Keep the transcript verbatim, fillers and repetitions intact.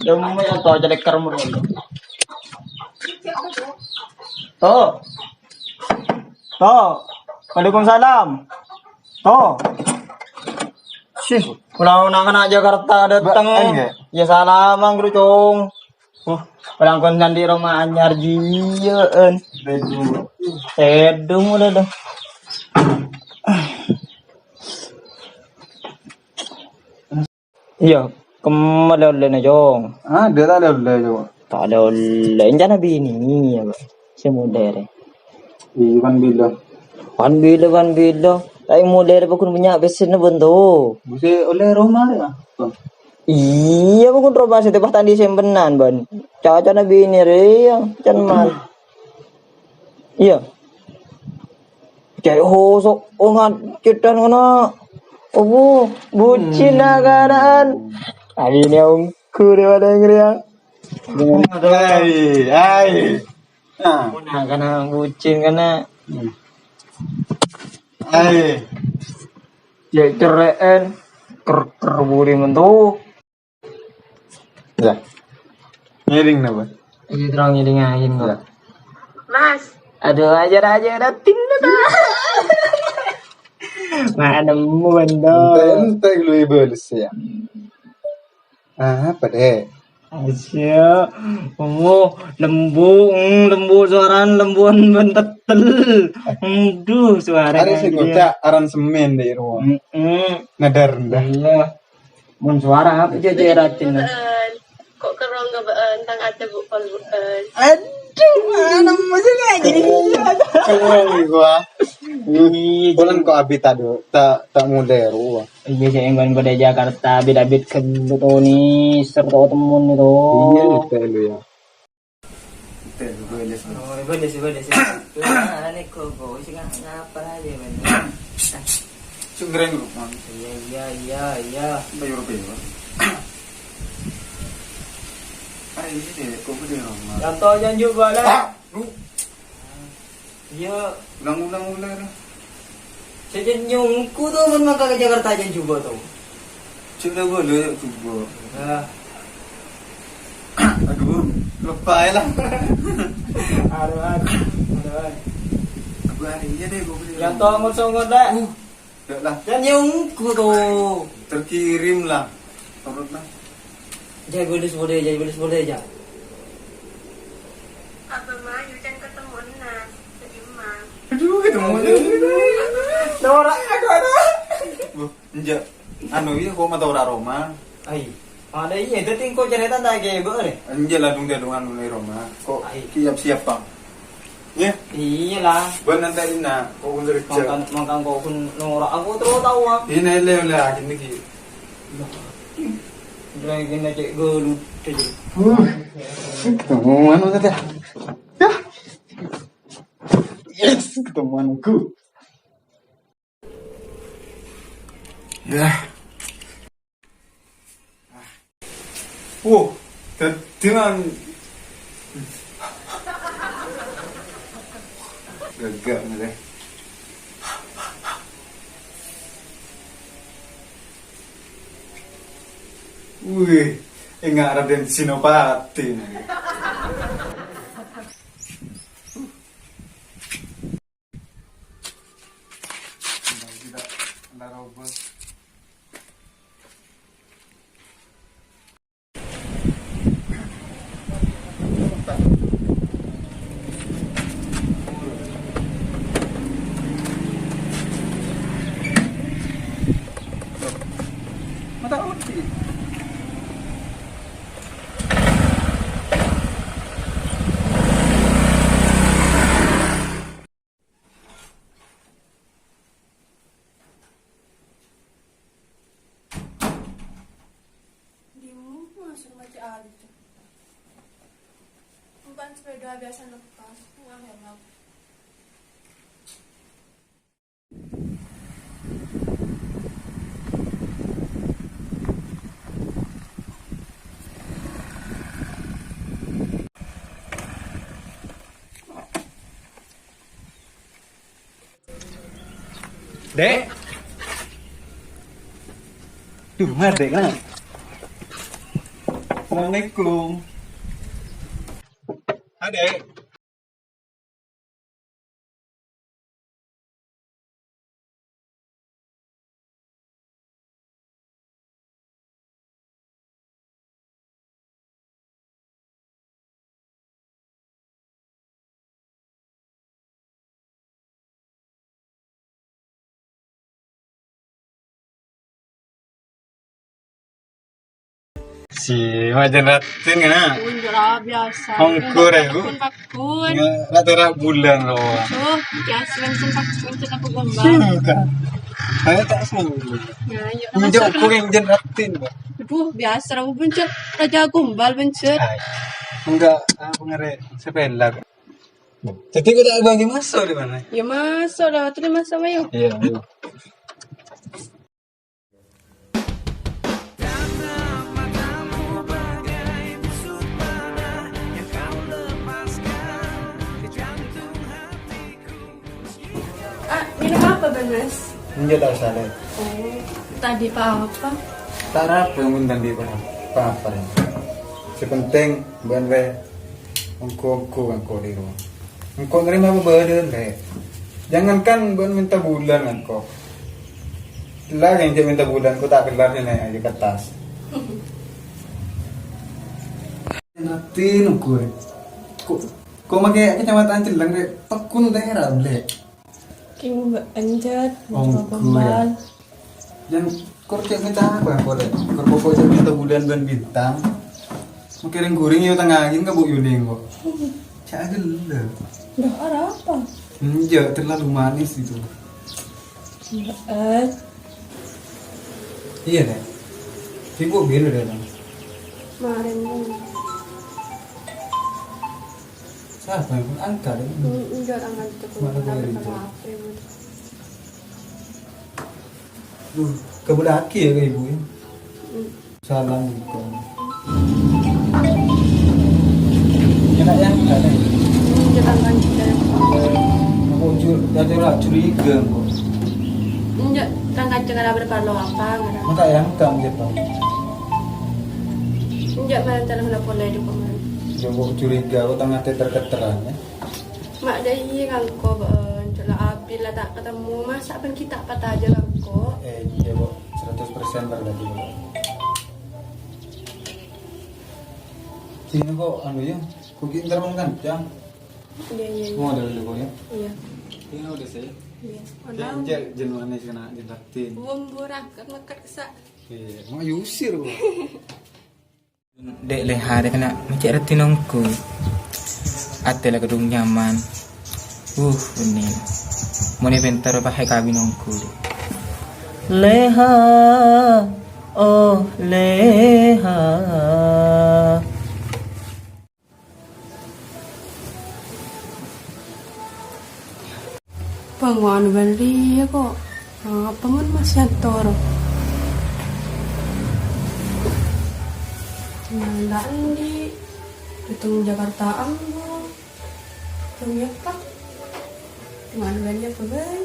Demo ya to jadi kerem dulu. To. To. Waalaikumsalam. To. Sih, kalau nak anak Jakarta datang. Ba-, enggak. Ya salaman, Bro, Cong. Uh, pelangkon candi Roma anyar jiyen. Tedung udah dah. Iya, kemma ollèna, Cong? Ah, dia tak ada ollè, Cong. Tak ada ollè. Encana bini, ya, Pak. Sè modèrè. Iya, kan bila. Kan bila, kan bila. Tapi modèrè pokon punya besin bân to. Bisa ollè Roma ya? Iya, pokon Roma sè tepah tadi simpenan, Bân. Cacana bini rè, ya, can man. Iya. Cai hosok, oh, ngan-, cetan ngono. Oh, bucin akanan. Abine ongku daripada ngria. Ai, ai. Nah. Nah, kana bucin kana. Ai. Cek cereen. Ker, ker buri mentu. Ya. Ngiring napa? Iya, terang ngiring ayin kok. Ya. Mas. Aduh, ajar aja dating dah. Mana nemu bendo. Ente, ente lu bales ya. Ah, apa deh? Aja, oh, lembu, mm, lembu suaran, lembuan bentetel. Aduh, suara. Ada sih kocak aransemen deh, ruang. Mm-mm. Nadar dah. Iya. Mon suara apa aja, aja racun. Kok kerong ngebeen, tang ada bu pol buen. Aduh, mana masih nggak jadi. Kerong gua. Iya, bulan kok abi tadi tak, tak mulai ruang. Iya, saya yang pada Jakarta, bit-abit ke Toni, serta temen itu. Iya, itu lu ya. Itu lu, gue aja sih. Oh, gue aja sih, gue aja sih. Tuh, aneh kok, gue sih nggak ngapa aja, Bang. Sungguh dulu, Bang. Iya, iya, iya, iya. Bayar apa ya, Bang? Ada ini deh, kok gue di rumah. Yang tahu janji balik. Ah, lu. Iya. Ulang-ulang, ulang. Saya nyongku tuh, men mangka ke Jakarta aja juga tuh. Cek lah gua lo ya juga. Ya. Aduh, lupa ya lah. Aduh, aduh, aduh. Aku hari ini deh, gua beli. Yang tahu ngot songot dah. Uh, Enggak lah. Kan nyongku tuh. Terkirim lah. Turut lah. Jai boleh boleh, jai boleh boleh aja. Apa mah, Yudan ketemu Enas, terima. Aduh, ketemu Enas. Norak aku ada. Wah, enjak. Anu, iya, kok mata ora Roma? Ai. Ada iya, itu tingko cerita tak kayak boleh. Enjak lah, dung-dung anu nih Roma. Kok siap-siap, Bang? Ya? Iyalah. Buat nanti Ina, kok pun kerja. Makan, makan kok pun norak. Aku terus tahu, ah. Ini le oleh akhir niki. Lagi kena cek gelut aja. Ketemuan tadi. Ya. Yes, ketemuanku. Ya. Wow, teddhinan. Gaga ngene. Wih, enggak Raden Senopati nih. Mata odi. Biasa lepas, aku angel banget. Dek. Duh, ngadek, kan? Assalamualaikum. Adek. Si, majân ratin kana? Unjuk lah biasa. Ongkur, ya, Bu? Pakun, pakun. Nggak, nggak terak bulan, loh. Tuh, biasa langsung pakun, langsung aku gombal. Suka. Saya tak sembuh. Ya, ya, Unjuk masuk aku lah. Yang jân ratin, Bu. Aduh, biasa lah, Bu, bencet. Raja gombal, bencet. Ay. Enggak, apa ngere? Sepela. Jadi kita bagi masuk di mana? Ya, masuk lah. Terus masuk, ayo. Iya, ayo. Ah, minum apa, Bang Mas? Enggak, tak usah, Lek. Oh, tadi apa? Tak apa yang minta di apa? Apa, apa, ya? Sepenting, Bang, Lek. Engko', engko', engko' di rumah. Engko' nerima apa badan, Lek? Jangankan bukan minta bulan, engko'. Lah, yang dia minta bulan, kok tak gelar sih, Lek, aja kertas. Nanti nunggu, Lek. Kok, kok pakai kacamata celeng, Lek? Tekun teh, Ram, Lek. King enjet, Oh, gombal. Jan, kor cek minta apa, kor, Lek? Kor pokok cek minta bulan dan bintang. Mengkiring guring yo tengah angin ke Bu Yuning kok. Cak gelap. Dah, ada apa? Enggak, terlalu manis itu. Enggak, eh. Iya, Lek. Sibuk gitu deh, Bang. Kemarin. Siapa yang pun angkat, ya? Hmm, enggak, angkat itu. Mana boleh itu? Apa yang Duh, kembali lagi ya ke ibu ya. Hmm. Salam gitu. Enak ya, enggak ada. Jangan lanjut dari Aku cur-, jadi ora curiga kok. Enggak, kan kancing ada berparlo apa, enggak ada. Maka yang kamu gitu. Enggak, malah telepon apa lagi, Pak. Coba curiga, aku tengah terketeran ya. Mak, dâ' iyâ engko', bâ'ân. Cula' abit la ta' katemmon, masa' bân ghi' ta' pataja engko'? Eh, iyâ, Bu. Seratus persen berarti, Bu. Sini kok, anu, ya. Kok ghi' entar bân kancang. Iyâ, iyâ, iyâ. Mau ada dulu, Bu, ya? Iyâ. Ini udah saya. Iyâ. Jân-, jân manis kena jelatin. Wong burak, mekar kesa. Iyâ, mau yusir, Bu. Dek Leha dek kena mecek reti nongku. Ate la kedung nyaman. Uh, ini. Mone bentar pahe kawin nongku. Leha, oh Leha. Bângowan bân rèya, kok. Apa mon masih ator? Nanda endi? Dâteng Jakarta ambu. Dâteng apa? Bângowan bân rèya apa bhâi?